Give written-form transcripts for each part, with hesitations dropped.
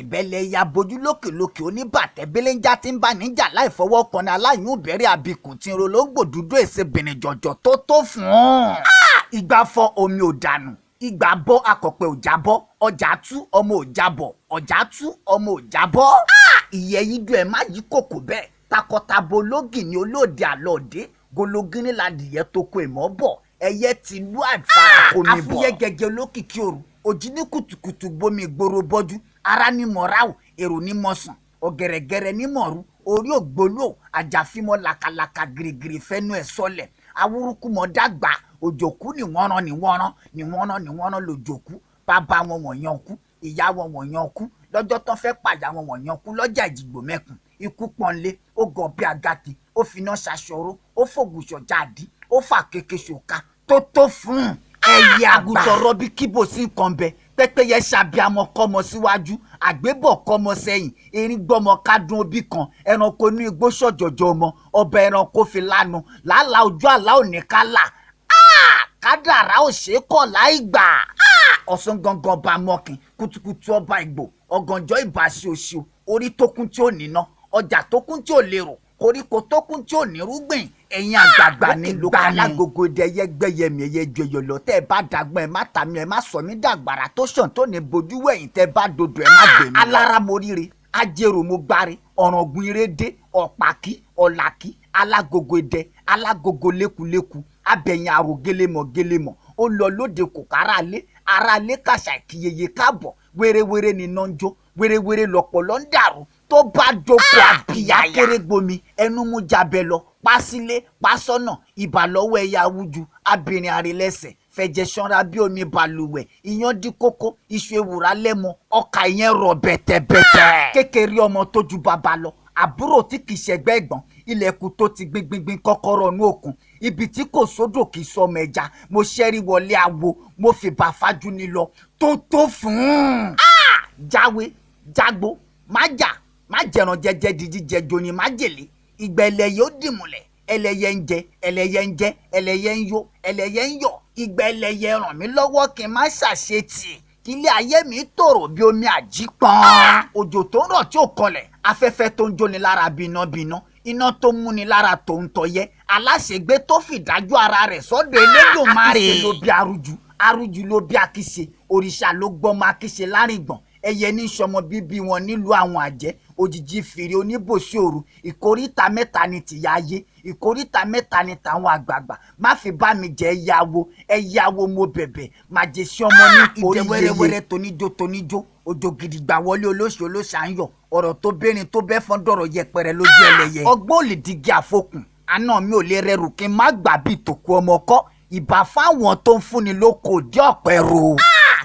Ìbẹ̀lẹ̀ ya bojú lókèlókè oníbàtẹ́ belenja tí ń bá níjà láì fọwọ́ kọni aláyùn bẹ̀rẹ̀ àbíkùn tí ń ro ló ń gbòdúdó èsè bìnrin jọ̀jọ̀ tó tó fún un. Ìgbà fọ omi ò dànù, ìgbà bọ́ akọ̀pẹ ò jábọ́, ọjà tú ọmọ ò jábọ̀, ọjà tú ọmọ ò jábọ́. Ìyẹ́ yídùn ẹ̀ má yí kòkò bẹ́ẹ̀, takọtabo lógì ni olóde àlọ́ọ̀dé, gologínní ladìyẹ tó kó ìmọ̀ bọ̀, ẹyẹ ti lú àìfarakómi bọ̀. Àfúyẹ́ gẹ́gẹ́ olókìkí òru, òjì ní kùtùkùtù gbomi ìgboro bọ́jú, ara ní mọ̀ráwù, èrò ní mọ̀sán, ọ̀gẹ̀rẹ̀gẹ̀rẹ̀ ní mọ̀rú, orí ògbóló, àjàfímọ́ làkàlàkà gìrìgìrì fẹ́nu ẹ̀ sọlẹ̀, awúrúkú mọ̀ dàgbà, òjòkú ní wọ́nrán ní wọ́nrán ní wọ́nrán ní wọ́nrán lòjòkú, bàbá wọn wọ̀nyàn kú, ìyá wọn wọ̀nyàn kú, lọ́jọ́ tán fẹ́ pàyà wọn wọ̀nyàn kú lọ́jà ìjìgbò mẹ́kùn, ikú pọ́nlé, ó gọ̀ bí agate, ó finá ṣaṣọró, ó fògùṣọ̀ jáde, ó fà kéke ṣòka, tó tó fún un. Ẹyẹ àgùntàn rọbí kíbò sí nǹkan bẹ, pẹ́pẹ́yẹ ṣàbíamọ kọ́mọ síwájú, àgbébọ̀ kọ́mọ sẹ́yìn, erin gbọ́mọ kádùn òbí kan, ẹranko inú igbó ṣọ̀jọ̀jọ̀ ọmọ, ọba ẹranko fi lánu, làálàá ojú àlá òní kálà, kádàrá ò ṣeé kọ̀ láì gbà. Ọ̀sán gangan ọba mọ́kin, kùtùkùtù ọba ìgbò, ọ̀gànjọ́ ìbà ṣoṣo, orí tó kún tí ò níná, ọjà tó kún tí ò lérò, koríko tó kún tí ò ní rúgbìn, ẹ̀yin àgbààgbà ní gbani. Alágogo ẹyẹ gbẹyẹmí ẹyẹ jọyọ lọ, tẹ́ ẹ bá dàgbọ́n ẹ má tà mí, ẹ má sọ mí dàgbàrà tó ṣàn tó ní bojú wẹ̀yìn, tẹ́ ẹ bá dodo ẹ má gbè mí. Alára mo ríre, ajérò mo gbáre, ọ̀ràngún ire dé, ọ̀pàkí, ọ̀làkí, alágogo idẹ, alágogo lékuléku, abẹ̀yìn àrò gélémọ̀ gélémọ̀, ó lọ lóde kò kára lé, ara lé kàṣà ìkìyeye káàbọ̀, wérewére ni iná ń jó, wérewére lọ̀pọ̀lọ́ ń dàrú, tó bá doko àbíyá kéré gbomi, ẹnu mú jabẹ lọ, pásílé, pásọ́nà, ìbà lọ́wọ́ ẹ̀yà awúju, abìnrin àrìlẹ́sẹ̀, fẹ̀jẹ̀ sanra bí omi balùwẹ̀, iyán dí kókó, iṣu ewùrà lẹ́mọ, ọkà ìyẹn rọ̀ bẹ̀tẹ̀bẹ̀tẹ̀. Kékeré ọmọ tó ju bàbá lọ, àbúrò tí kì í ṣẹgbẹ́ ẹ̀gbọ́n, ilẹ̀kùn tó ti gbingbingbin kọ́kọ́rọ́ inú òkun, ibi tí kò sódò kì í sọmọ ẹja, mo ṣẹ́rí wọlé awo, mo fìbà fájú ni lọ, tó tó fún un. Jáwé, jágbó, má jà, má jẹran jẹjẹ di jíjẹ joni má jèlé, ìgbà ẹlẹ́yẹ ó dìmùlẹ̀, ẹlẹ́yẹ ń jẹ, ẹlẹ́yẹ ń jẹ, ẹlẹ́yẹ ń yó, ẹlẹ́yẹ ń yọ̀, ìgbà ẹlẹ́yẹ ràn mí lọ́wọ́ kí n má ṣàṣetì, kí ilé ayé mi tòrò bí omi àjípọn. Òjò tó ń rọ̀ tí ò kọlẹ̀, afẹ́fẹ́ tó ń jóni lára bínábíná, iná tó ń múni lára tòun tọyẹ, aláṣegbé tó fìdájú ara rẹ̀ sọ́dọ̀ Elédùmarè. Akíṣe ló bí arújú, arújú ló bí akíṣe, òrìṣà ló gbọ́mọ akíṣe lárìngbọ̀n, ẹyẹ ní sọmọ bíbí wọn nílùú àwọn àjẹ́, òjijì fìrí oníbòsí òru, ìkóríta mẹ́ta ni tìyá ayé, ìkóríta mẹ́ta ni tàwọn àgbààgbà, má fi bá mi jẹ́ ẹyáwo, ẹyáwo mo bẹ̀bẹ̀, má jẹ́ sí ọmọ ní ìdè wẹ́rẹ́wẹ́rẹ́ tóníjó tóníjó, òjò gidigba wọlé olóṣù olóṣà ń yọ̀, ọ̀rọ̀ tó bẹ́rin tó bẹ́ fọ́n dọ̀rọ̀ yẹpẹrẹ lójú ẹlẹ́yẹ. Ọgbọ́n ò lè digi àfokùn, àná mi ò lè rẹrù kí n má gbà bí tòkú ọmọ kọ́, ìbà fáwọn tó ń fúnni lóko òdí ọ̀pẹ ro.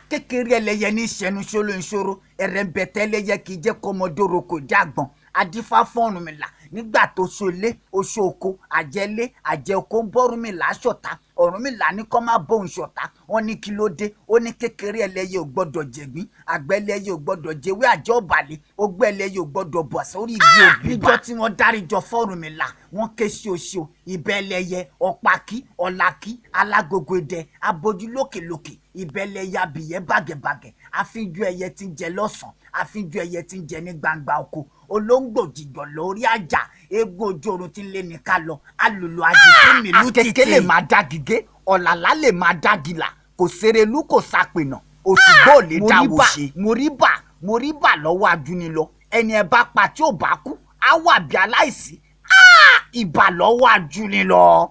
Kékeré ẹlẹ́yẹ ní sẹnu ṣòro ìṣòro, ẹrẹ̀ǹbẹ̀tẹ̀ ẹlẹ́yẹ kì í jẹ́ kọ́mọdé roko ìdí àgbọ̀n, adífá fọ́ọ̀rùnmìlà nígbà tó ṣọlé oṣù oko àjẹlé àjẹoko ń bọ́rùnmìlà ṣọ̀tá, Ọ̀rúnmìlà ní kọ́ má bóun ṣọ̀tá, wọ́n ní kí ló dé, ó ní kékeré ẹlẹ́yẹ ò gbọ́dọ̀ jẹ̀gbín, àgbẹ̀ ẹlẹ́yẹ ò gbọ́dọ̀ jẹwé àjẹ́ ọ̀bàlẹ̀, ogbó ẹlẹ́yẹ ò gbọ́dọ̀ bọ̀ sórí igi òbí. Níjọ́ tí wọ́n dáríjọ fọ́ọ̀rùnmìlà, wọ́n ké sí oṣù, ìbẹ́ ẹlẹ́yẹ, ọ̀pákí, ọ̀làkí, alágogo idẹ, abojú lókèlókè, ìbẹ́ ẹlẹ́yẹ abìyẹ́ bàgẹ̀bàgẹ̀, àfínjú ẹyẹ tí ń jẹ lọ́sàn-án, àfínjú ẹyẹ tí ń jẹ ní gbangba oko, olóńgbò jìjọ lórí àjà, eégún ojú oorun tí ń lé ní ká lọ, alùlù àjèjì mìlú títì. Akeke lè máa dá gígé, ọ̀làlá lè máa dá gìlà, kò serelú kò sapènà, òṣùgbọ́ ò lè dáwọ́ ṣe. Mo rí bà, mo rí bà lọ́wọ́ ajúnilọ, ẹni ẹ bá pa tí ò bá kú, á wà bí aláìsí, ìbà lọ́wọ́ ajúnilọ.